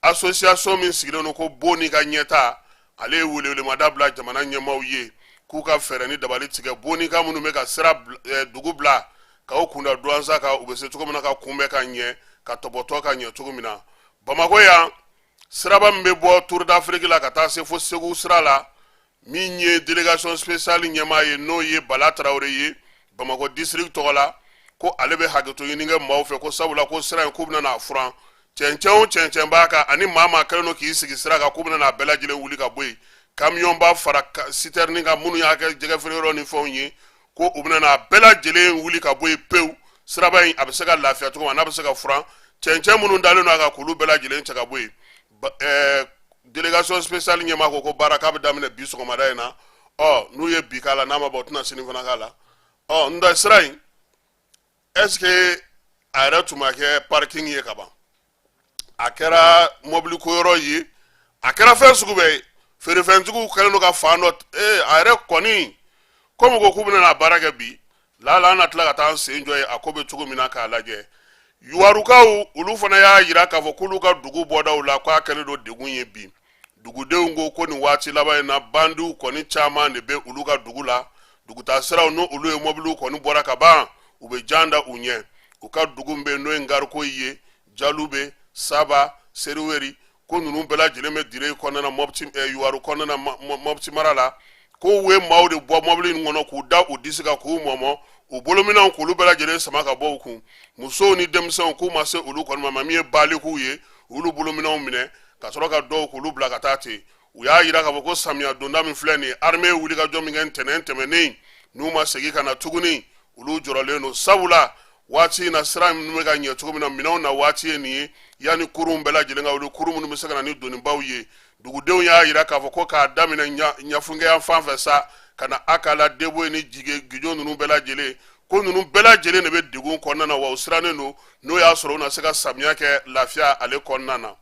Association min sigilen don ko Boni ka ɲɛta, ale ye welewelemada bila jamana ɲɛmaaw ye k'u ka fɛɛrɛ ni dabali tigɛ Bonika minnu bɛ ka sira dugu bila k'aw kunda Duwanza kan, u bɛ se cogo min na ka kunbɛn ka ɲɛ, ka tɔbɔtɔ ka ɲɛ cogo min na. Bamakɔ yan, siraba min bɛ bɔ Tour d'Afrique la ka taa se fo Segu sira la, min ye délégation spéciale ɲɛmaa ye, n'o ye Bala Tarawele ye Bamakɔ district tɔgɔ la, Ko ale bɛ hakɛto ɲini kɛ maaw fɛ, ko sabula ko sira in k'u bɛna n'a furan, cɛncɛn o cɛncɛn b'a kan ani maa maa kɛlen don k'i sigi sira kan, k'u bɛna n'a bɛɛ lajɛlen wuli ka bɔ yen, kamiyɔnba fara sitɛrini kan minnu y'a kɛ jɛgɛ feere yɔrɔ ni fɛnw ye, ko u bɛna n'a bɛɛ lajɛlen wuli ka bɔ yen pewu. Siraba in a bɛ se ka lafiya cogo min, n'a bɛ se ka furan, cɛncɛn minnu dalen don a kan, k'olu bɛɛ lajɛlen cɛ ka bɔ yen. Délégation spéciale ɲɛmaa ko ko baara k'a bɛ daminɛ bi sɔgɔmada in na. Ɔ, n'u ye bi k'a la, n'a ma bɔ, u tɛna sini fana k'a la. Ɔ, n tɛ sira in, est ce que a yɛrɛ tun ma kɛ parking ye ka ban? A kɛra mɔbili ko yɔrɔ ye, a kɛra fɛn sugu bɛɛ ye, feerefɛntigiw kɛlen don ka fan dɔ. Ee, a yɛrɛ kɔni komi ko k'u bɛna na baara kɛ bi lala, an na tila ka taa an sen jɔ yen, a ko bɛ cogo min na, k'a lajɛ. Yuwarukaw, olu fana y'a yira k'a fɔ k'olu ka dugu bɔdaw la, k'a kɛlen don degun ye bi. Dugudenw ko ko nin waati laban in na, bandiw kɔni caman de bɛ olu ka dugu la. Dugutaa siraw, n'o olu ye mɔbiliw kɔni bɔra ka ban, u bɛ jan da u ɲɛ. U ka dugu bɛ yen, n'o ye Ngarikoyi ye, Jalube, Saba, Seriweri, ko ninnu bɛɛ lajɛlen bɛ Dire kɔnɔna na, Mɔpti, Yuwaru kɔnɔna na, Mɔpti mara la, ko u ye maaw de bɔ mɔbili in kɔnɔ k'u da u disi kan, k'u mɔmɔ, u bolominɛnw k'olu bɛɛ lajɛlen sama ka bɔ u kun. Musow ni denmisɛnw, k'u ma se olu kɔni ma. Min ye balikuw ye, olu bolominɛnw minɛ ka sɔrɔ ka dɔw k'olu bila ka taa ten. U y'a yira k'a fɔ ko samiya donda min filɛ nin ye, armée ye wulikajɔ min kɛ ntɛnɛn tɛmɛnen, n'u ma segin ka na tuguni, olu jɔrɔlen don, sabula waati in na, sira minnu bɛ ka ɲɛ cogo min na, minɛnw na waati ye nin ye, yanni kurun bɛɛ lajɛlen ka wuli, kurun minnu bɛ se ka na ni donibaw ye. Dugudenw y'a yira k'a fɔ ko k'a daminɛ Ɲafunkeya fan fɛ sa ka na Akala, Deboye ni Jige, Gijo ninnu bɛɛ lajɛlen, ko ninnu bɛɛ lajɛlen de bɛ degun kɔnɔna na, wa u sirannen don n'o y'a sɔrɔ u na se ka samiya kɛ lafiya ale kɔnɔna na.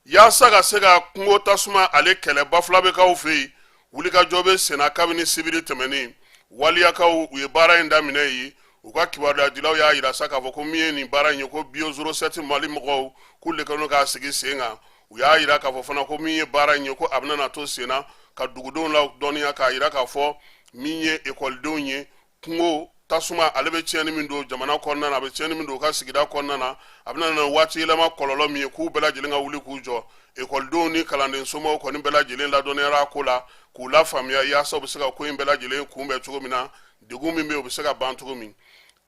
Yaasa ka se ka kungo tasuma ale kɛlɛ Bafulabɛkaw fɛ yen, wulikajɔ bɛ senna kabini sibiri tɛmɛnen. Waliyakaw, u ye baara in daminɛ yen. U ka kibaruyadilaw y'a yira sa k'a fɔ ko min ye nin baara in ye, ko Bio 07 Mali mɔgɔw, k'u de kɛlen don k'a sigi sen kan. U y'a yira k'a fɔ fana ko min ye baara in ye, ko a bɛna na to sen na ka dugudenw ladɔnniya, k'a yira k'a fɔ min ye ekɔlidenw ye, kungo tasuma ale bɛ tiɲɛni min don jamana kɔnɔna na, a bɛ tiɲɛni min don u ka sigida kɔnɔna na, a bɛna na waati yɛlɛma kɔlɔlɔ min ye, k'u bɛɛ lajɛlen ka wuli k'u jɔ. Ekɔlidenw ni kalanden somaw kɔni bɛɛ lajɛlen ladɔnniyara a ko la, k'u lafaamuya yaasa u bɛ se ka ko in bɛɛ lajɛlen kunbɛn cogo min na, degun min bɛ yen, o bɛ se ka ban cogo min.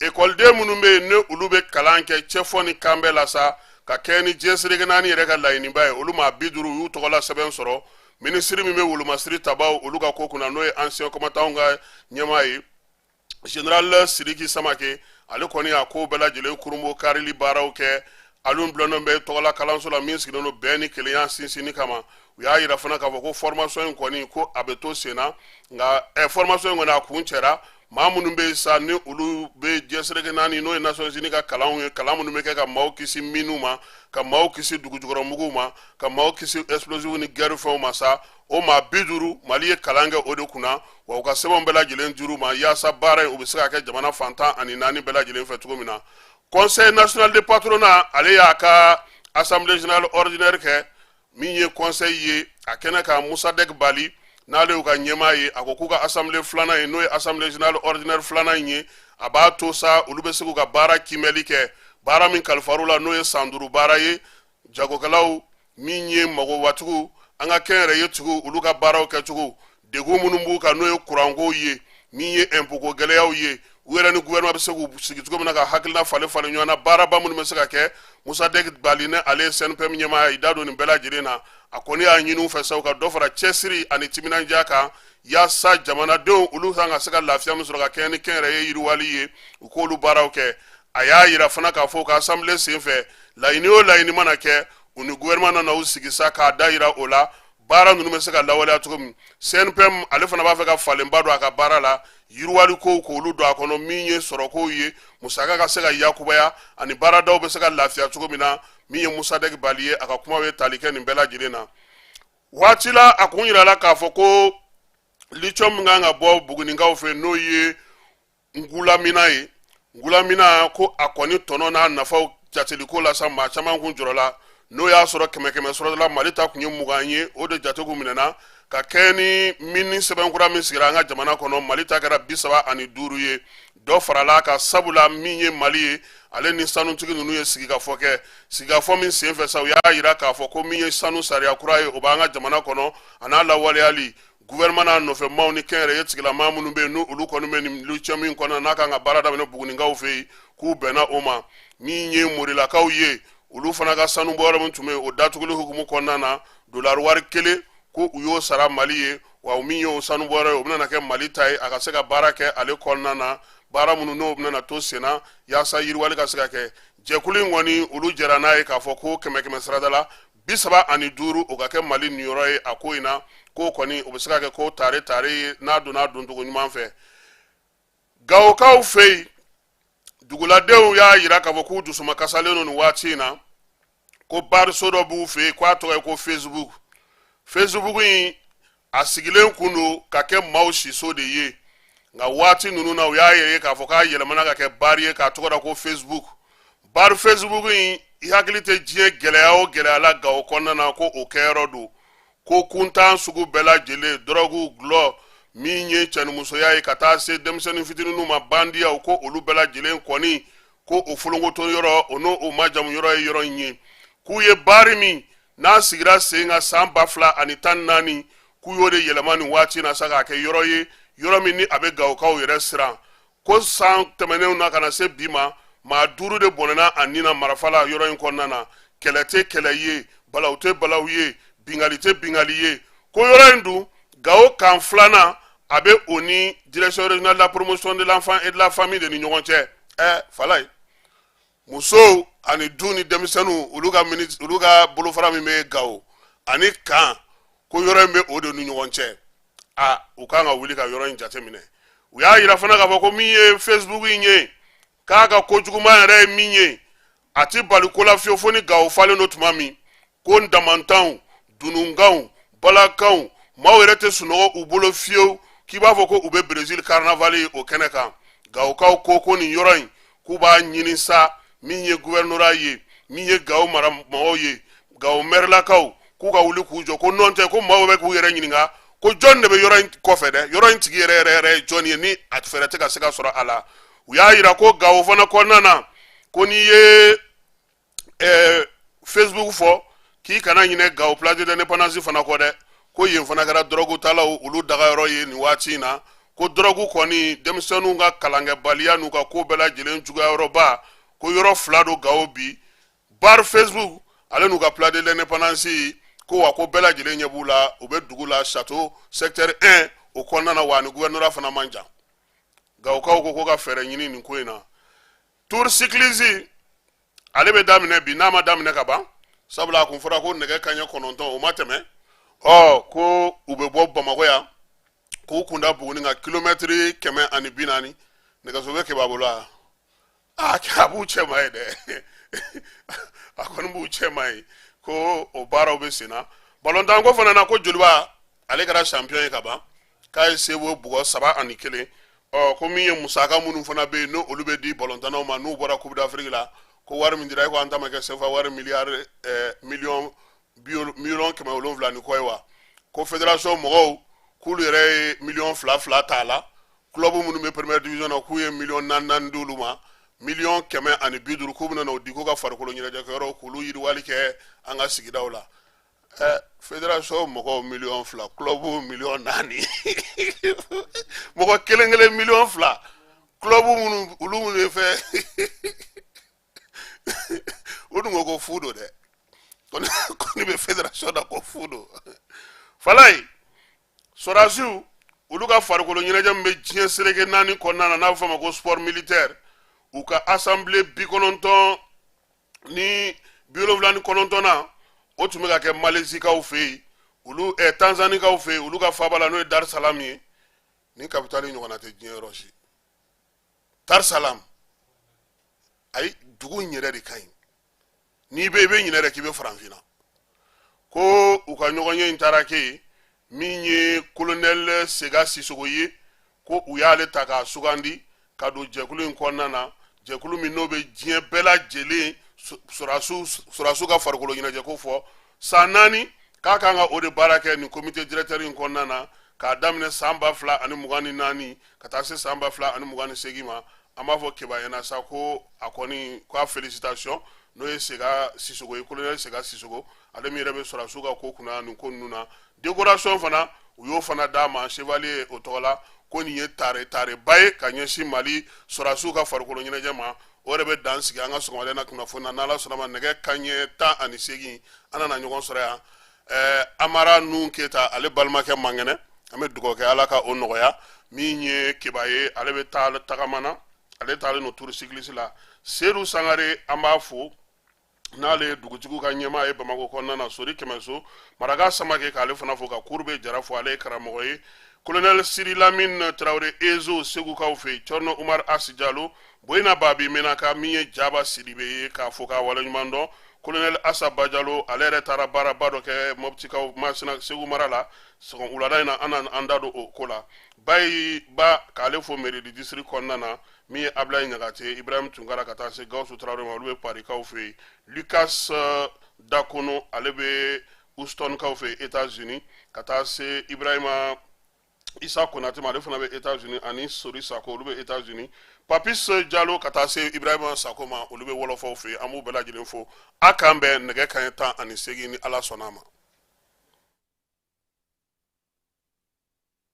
Ekɔliden minnu bɛ yen, ni olu bɛ kalan kɛ Cɛfɔ ni Kanbɛ la sa, ka kɛ ni diɲɛ seleke naani yɛrɛ ka laɲiniba ye, olu maa 50, u y'u tɔgɔla sɛbɛn sɔrɔ. Minisiri min bɛ wolomasiri tabaw olu ka ko kunna, n'o ye ancien combattant ka ɲɛmaa ye, général Sidiki Samake, ale kɔni y'a ko bɛɛ lajɛlen kurunbon karili baaraw kɛ. Alu bilanen bɛ tɔgɔla kalanso la min sigilen don bɛn ni kelenya sinsinni kama. U y'a yira fana k'a fɔ ko formation in kɔni, ko a bɛ to sen na, nka formation in kɔni a kuncɛra. Maa minnu bɛ yen sa, ni olu bɛ diɲɛ seleke naani, n'o ye Nations Unies ka kalanw ye, kalan minnu bɛ kɛ ka maaw kisi miniw ma, ka maaw kisi dugujukɔrɔmuguw ma, ka maaw kisi explosifs ni guerre fɛnw ma sa, o maa 50, Mali ye kalan kɛ o de kunna, wa u ka sɛbɛnw bɛɛ lajɛlen dir'u ma yaasa baara in u bɛ se ka kɛ jamana fan 14 bɛɛ lajɛlen fɛ cogo min na. Conseil national de patronat, ale y'a ka assemblée générale ordinaire kɛ. Min ye conseil ye, a kɛnɛ kan, Musadek Bali, n'ale y'u ka ɲɛmaa ye, a ko k'u ka assemblée filanan ye, n'o ye assemblée générale ordinaire filanan in ye, a b'a to sa olu bɛ se k'u ka baara kiimɛli kɛ, baara min kalifar'u la, n'o ye san 5 baara ye. Jagokɛlaw, min ye magobatigiw, an ka kɛnyɛrɛye tigiw, olu ka baaraw kɛcogo, degun minnu b'u kan, n'o ye kurankow ye, min ye impôt ko gɛlɛyaw ye, u yɛrɛ ni gouvernement bɛ se k'u sigi cogo min na ka hakilina falen falen ɲɔgɔn na, baaraba minnu bɛ se ka kɛ. Musadek Bali, ni ale ye CNPM ɲɛmaa ye, da don nin bɛɛ lajɛlen na. A kɔni y'a ɲini u fɛ sa, u ka dɔ fara cɛsiri ani timinandiya kan, yaasa jamanadenw olu kan ka se ka lafiya min sɔrɔ ka kɛɲɛ ni kɛnyɛrɛye yiriwali ye, u k'olu baaraw kɛ. A y'a yira fana k'a fɔ u ka assemblée senfɛ, laɲini o laɲini mana kɛ, u ni gouvernement nana u sigi sa k'a da yira o la, baara ninnu bɛ se ka lawaleya cogo min. CNPM, ale fana b'a fɛ ka falenba don a ka baara la, yiriwali kow k'olu don a kɔnɔ, min ye sɔrɔkow ye, musaka ka se ka yakubaya ani baaradaw bɛ se ka lafiya cogo min na. Min ye Musadek Bali ye, a ka kuma bɛ tali kɛ nin bɛɛ lajɛlen na. Waati la, a kun yirala k'a fɔ ko lithium min kan ka bɔ Bugunikaw fɛ, n'o ye Ngulamina ye, Ngulamina ko a kɔni tɔnɔ n'a nafaw jateliko la sa, maa caman kun jɔrɔla. N'o y'a sɔrɔ kɛmɛ kɛmɛ sɔrɔda la, Mali ta tun ye 20 ye, o de jate kun minɛna ka kɛɲɛ ni mini sɛbɛnkura min sigira an ka jamana kɔnɔ. Mali ta kɛra 35 ye, dɔ farala a kan, sabula min ye Mali ye, ale ni sanutigi ninnu ye sigikafɔ kɛ. Sigikafɔ min senfɛ sa, u y'a yira k'a fɔ ko min ye sanu sariya kura ye, o b'an ka jamana kɔnɔ, a n'a lawaleyali, gouvernement n'a nɔfɛ maaw ni kɛnyɛrɛye tigilamaa minnu bɛ yen, n'olu kɔni bɛ nin lithium in kɔnɔ, n'a kan ka baara daminɛ Bugunikaw fɛ yen, k'u bɛnna o ma. Min ye Morilakaw ye, olu fana ka sanubɔyɔrɔ min tun bɛ yen, o datuguli hukumu kɔnɔna na, dolari wari kelen ko u y'o sara Mali ye. Wa min ye o sanubɔyɔrɔ ye, o bɛna kɛ Mali ta ye, a ka se ka baara kɛ ale kɔnɔna na, baara minnu n'o bɛna to senna yaasa yiriwali ka se ka kɛ. Jɛkulu in kɔni, olu jɛra n'a ye k'a fɔ ko kɛmɛ kɛmɛ sarada la, 35, o ka kɛ Mali niyɔrɔ ye a ko in na. K'o kɔni, o bɛ se ka kɛ ko tare tare ye n'a donna a doncogo ɲuman fɛ. Gawokaw fɛ yen, duguladenw y'a yira k'a fɔ k'u dusuma kasalen don nin waati in na, ko bariso dɔ b'u fɛ yen, k'a tɔgɔ ye ko Facebook. Facebook in, a sigilen kun don ka kɛ maaw siso de ye, nka waati ninnu na, u y'a yɛrɛ ye k'a fɔ k'a yɛlɛmana ka kɛ bari ye, k'a tɔgɔ da ko Facebook. Bari Facebook in, i hakili tɛ diɲɛ gɛlɛya o gɛlɛya la Gawo kɔnɔna na, ko o kɛyɔrɔ don. Ko kuntan sugu bɛɛ lajɛlen, dɔrɔgu, gulɔ, min ye cɛnimusoya ye, ka taa se denmisɛnnin fitininw ma, bandiyaw, ko olu bɛɛ lajɛlen kɔni, ko o folonkoto yɔrɔ, o n'o o majamu yɔrɔ ye yɔrɔ in ye. K'u ye baari min n'a sigira sen kan san 2014, k'u y'o de yɛlɛma nin waati na sa k'a kɛ yɔrɔ ye, yɔrɔ min ni a bɛ Gawokaw yɛrɛ siran. Ko san tɛmɛnenw na ka na se bi ma, maa duuru de bɔnɛna a ni na marifa la yɔrɔ in kɔnɔna na. Kɛlɛ tɛ kɛlɛ ye, balawu tɛ balawu ye, bingali tɛ bingali ye. Ko yɔrɔ in dun, Gawo kan filanan, a bɛ o ni Direction régionale de la promotion de l'enfant et de la famille de ni ɲɔgɔn cɛ. Ɛ Falaye, musow ani du ni denmisɛnninw, olu ka olu ka bolofara min bɛ Gawo ani kan, ko yɔrɔ in bɛ o de ni ɲɔgɔn cɛ. A u kan ka wuli ka yɔrɔ in jateminɛ. U y'a yira fana k'a fɔ ko min ye Facebook in ye, k'a ka kojuguman yɛrɛ ye min ye, a ti bali ko la fiyewu fo ni Gawo falen don tuma min. Ko damantanw, dununkanw, balakanw, maaw yɛrɛ tɛ sunɔgɔ u bolo fiyewu, k'i b'a fɔ ko u bɛ Brésil carnaval ye o kɛnɛ kan. Gawokaw ko ko nin yɔrɔ in, k'u b'a ɲini sa, min ye gouvernorat ye, min ye Gawo mara mɔgɔw ye, Gawo mɛrilakaw, k'u ka wuli k'u jɔ. Ko nɔntɛ, ko maaw bɛ k'u yɛrɛ ɲininka ko jɔn de bɛ yɔrɔ in kɔfɛ dɛ, yɔrɔ in tigi yɛrɛ yɛrɛ yɛrɛ ye jɔn ye, ni a fɛɛrɛ tɛ ka se ka sɔrɔ a la. U y'a yira ko Gawo fana kɔnɔna na, ko n'i ye Facebook fɔ, k'i kana ɲinɛ Gawo place de l'Indépendance fana kɔ dɛ. Ko yen fana kɛra dɔrɔgutalaw olu dagayɔrɔ ye nin waati in na. Ko dɔrɔgu kɔni, denmisɛnninw ka kalankɛbaliya n'u ka ko bɛɛ lajɛlen juguyayɔrɔba, ko yɔrɔ fila don Gawo bi: bar Facebook ale n'u ka place de l'Indépendance. Ko wa ko bɛɛ lajɛlen ɲɛ b'u la, u bɛ dugu la, château secteur 1 o kɔnɔna na, wa ni gouvernorat fana man jan. Gawokaw ko ko ka fɛɛrɛ ɲini nin ko in na. Tour cycliste, ale bɛ daminɛ bi, n'a ma daminɛ ka ban, sabula a kun fɔra ko nɛgɛ kanɲɛ 9, o ma tɛmɛ. Ɔ ko u bɛ bɔ Bamakɔ yan k'u kunda Buguni kan, kilomɛtiri 140. Nɛgɛso bɛ keba bolo. A a b'u cɛ ma ye dɛ, a kɔni b'u cɛ ma ye. Ko o baaraw bɛ sen na. Balontanko fana na, ko Joliba, ale kɛra champion ye ka ban, k'a ye Sebo bugɔ 3-1. Ɔ ko min ye musaka minnu fana bɛ yen, n'o olu bɛ di balontannaw ma n'u bɔra Coupe d'Afrique la, ko wari min dira, e ko an ta ma kɛ CFA wari miliyari miliyɔn 700 ni kɔ ye wa. Ko fédération mɔgɔw, k'olu yɛrɛ ye miliyɔn fila fila t'a la. Club minnu bɛ première division na, k'u ye miliyɔn naani naani d'olu ma. 150 miliyɔn, k'u bɛna o di ko ka farikolo ɲɛnajɛkɛyɔrɔw k'olu yiriwali kɛ an ka sigidaw la. Fédération mɔgɔw miliyɔn 2, club miliyɔn 4, mɔgɔ kelen kelen miliyɔn 2, club minnu, olu minnu ye fɛn, o dun ko ko fu don dɛ, kɔni bɛ fédération na ko fu don. Falaye, sɔrɔdasiw olu ka farikolo ɲɛnajɛ min bɛ diɲɛ seleke naani kɔnɔna na, n'a bɛ fɔ a ma ko sport militaire, u ka assemblée 79nan, o tun bɛ ka kɛ Malezikaw fɛ yen, olu Tanzanikaw fɛ yen, olu ka faaba la, n'o ye Dar Salam ye. Ni capitale ɲɔgɔnna tɛ diɲɛ yɔrɔ si, Dar Salam. Ayi, dugu in yɛrɛ de ka ɲi. N'i bɛ, i bɛ ɲinɛ yɛrɛ k'i bɛ farafinna. Ko u ka ɲɔgɔnye in taara kɛ yen, min ye kolonɛli Sega Sisogo ye, ko u y'ale ta k'a sugandi ka don jɛkulu in kɔnɔna na, jɛkulu min n'o bɛ diɲɛ bɛɛ lajɛlen Sɔrɔdasiw ka farikolo ɲɛnajɛ ko fɔ san 4 k'a kan ka o de baara kɛ nin comité directeur in kɔnɔna na, k'a daminɛ san 2024 ka taa se san 2028 ma. An b'a fɔ Keba ɲɛna sa ko a kɔni ko a félicitation. N'o ye Sega Sisoko ye, colonel Sega Sisoko, ale min yɛrɛ bɛ sɔrɔdasiw ka ko kunna nin ko ninnu na. Décoration fana, u y'o fana d'a ma, chevalier, o tɔgɔ la ko nin ye tare tareba ye ka ɲɛsin Mali sɔrɔdasiw ka farikolo ɲɛnajɛ ma. O yɛrɛ bɛ dan sigi an ka sɔgɔmada na kunnafoni na. N'Ala sɔnna ma, nɛgɛ kanɲɛ 18, an nana ɲɔgɔn sɔrɔ yan. Amara Nun Keyita, ale balimakɛ man kɛnɛ, an bɛ dugawu kɛ, Ala ka o nɔgɔya. Min ye Keba ye, ale bɛ taa tagama na, ale taalen don tour cycliste la. Sedu Sangare, an b'a fo, n'ale ye dugutigiw ka ɲɛmaa ye Bamakɔ kɔnɔna na. Sori Kɛmɛso Maraka Samake, k'ale fana fo, ka Kurube Jara fo, ale ye karamɔgɔ ye. Colonel Siri Lamine Tarawele Ezo, Segukaw fɛ yen. Cɔrɔnɔ Umar Asi Jalo, Boyina Babi Menaka, min ye Jaba Sidibe ye, k'a fo k'a waleɲuman dɔn. Colonel Asa Bajalo, ale yɛrɛ taara baaraba dɔ kɛ Mɔptikaw Masina, Segu mara la. Sɔgɔn wulada in na, an na an da don o ko la. Bayi Ba, k'ale fo mairie du district kɔnɔna na. Min ye Ablaye Ɲagate, Ibrahim Tunkara, ka taa se Gawusu Tarawele ma, olu bɛ Parikaw fɛ yen. Lucas Dakono, ale bɛ Houstonkaw fɛ yen, États-Unis, ka taa se Ibrahima Isa Konate ma, ale fana bɛ États-Unis, ani Sori Sako, olu bɛ États-Unis. Papis Jalo, ka taa se Ibrahima Sako ma, olu bɛ Wɔlɔfɔw fɛ yen. An b'u bɛɛ lajɛlen fo. A k'an bɛn nɛgɛ kanɲɛ 18, ni Ala sɔnna a ma.